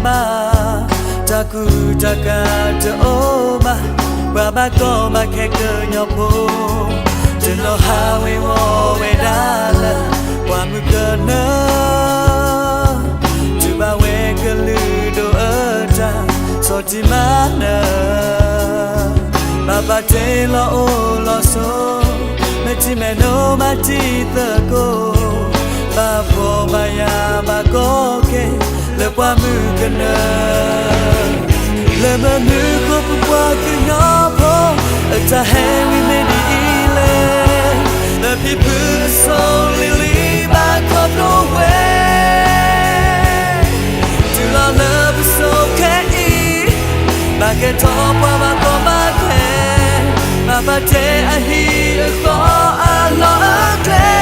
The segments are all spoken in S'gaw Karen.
ဘၣ်, တၢ်ကူၣ်တၢ်ကၤတအိၣ်ဘၣ်, ပှၤဘၣ်ကီဘၣ်ခဲကညီဖိ, တနီၤဟးဝ့ၤဝီၤဝဲဒၣ်လၢ ပှၢ်မုၢ်ကနၢ, တုၤဘၣ်ဝဲကလုာ်ဒိၣ်အတၢ် ဆီၣ်တံၢ်မၤနၢၤ, ဘၣ်ပာ်တ့ၢ်လီၤအိၣ်လီၤဆိး, မ့ၢ်ထံမဲာ်နိမၤတံၤသကိး, ဘၣ်ဖှီၣ်ဘၣ်ယာ်ဘၣ်ကီခဲ လၢပှၢ်မုၢ်ကနၢ, လၢမနုၤဃိပပှၤကညီဖိ အတၢ်ဟဲဝံၤမ့ၢ်ဒ်အံၤလဲၣ်, လၢဖံဖုအစိၤလံၤလံၤဘၣ်ခီဖျိဝဲ တုၤလီၤလၢပစိၤခဲအံၤ, ဘၣ်ကဲထီၣ်ပှၤဘၣ်ကီဘၣ်ခဲ, ဘၣ်ပာ်တ့ၢ်အဟံၣ်အဃီအလီၢ်အကျဲ,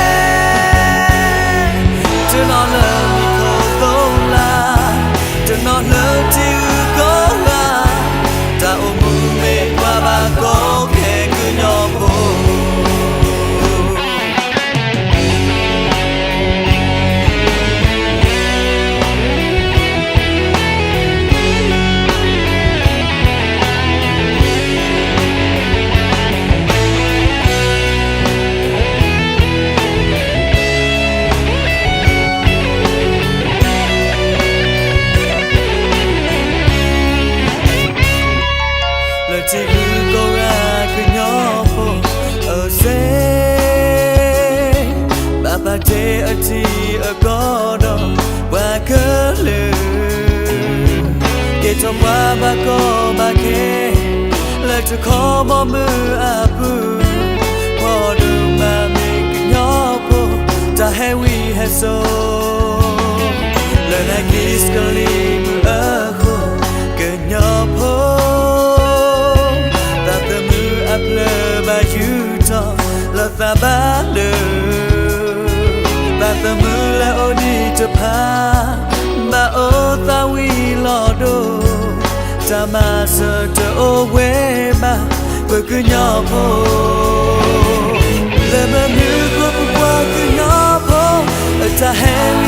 တနီၤလၢမံၤခိၣ်သိလၢ်, တနီၤလၢထံဂုၤကီၢ်ဂၤ, တၢ်အိၣ်မူမ့ၢ်ပှၤဘၣ်ကီခဲကညီဖိ လၢထံဂုၤကီၢ်ဂၤကညီဖိအစ့, ဘၣ်ပာ်တ့ၢ်အထံအကီၢ်ဒီးပှၤကလုာ်, ကဲထီၣ်ပှၤဘၣ်ကီဘၣ်ခဲ လၢတခီဘီမုၢ်အပူၤ, ဖီဒိၣ်မးမ့ၢ်ကညီဖိ တၢ်ဟဲဝံဟဲစိာ်, လၢနၤကံၢ်စကလံးမုၢ်အဃိ, ကညီဖိ သးသမူအဖျၢၣ်ဘၣ်ယူၢ်ထီၣ်လၢသးဘၣ်လၢ, သးသမူလၢအိၣ်ဒံးတဖၣ် ဘၣ်အိၣ်သးဝံၤလီၤဒိၣ်, တၢ်မၤစၢၤတအိၣ်ဝဲဘၣ် ပကညီဖိ, လၢမနုၤဃိပပှၤကညီဖိ အတၢ်ဟဲ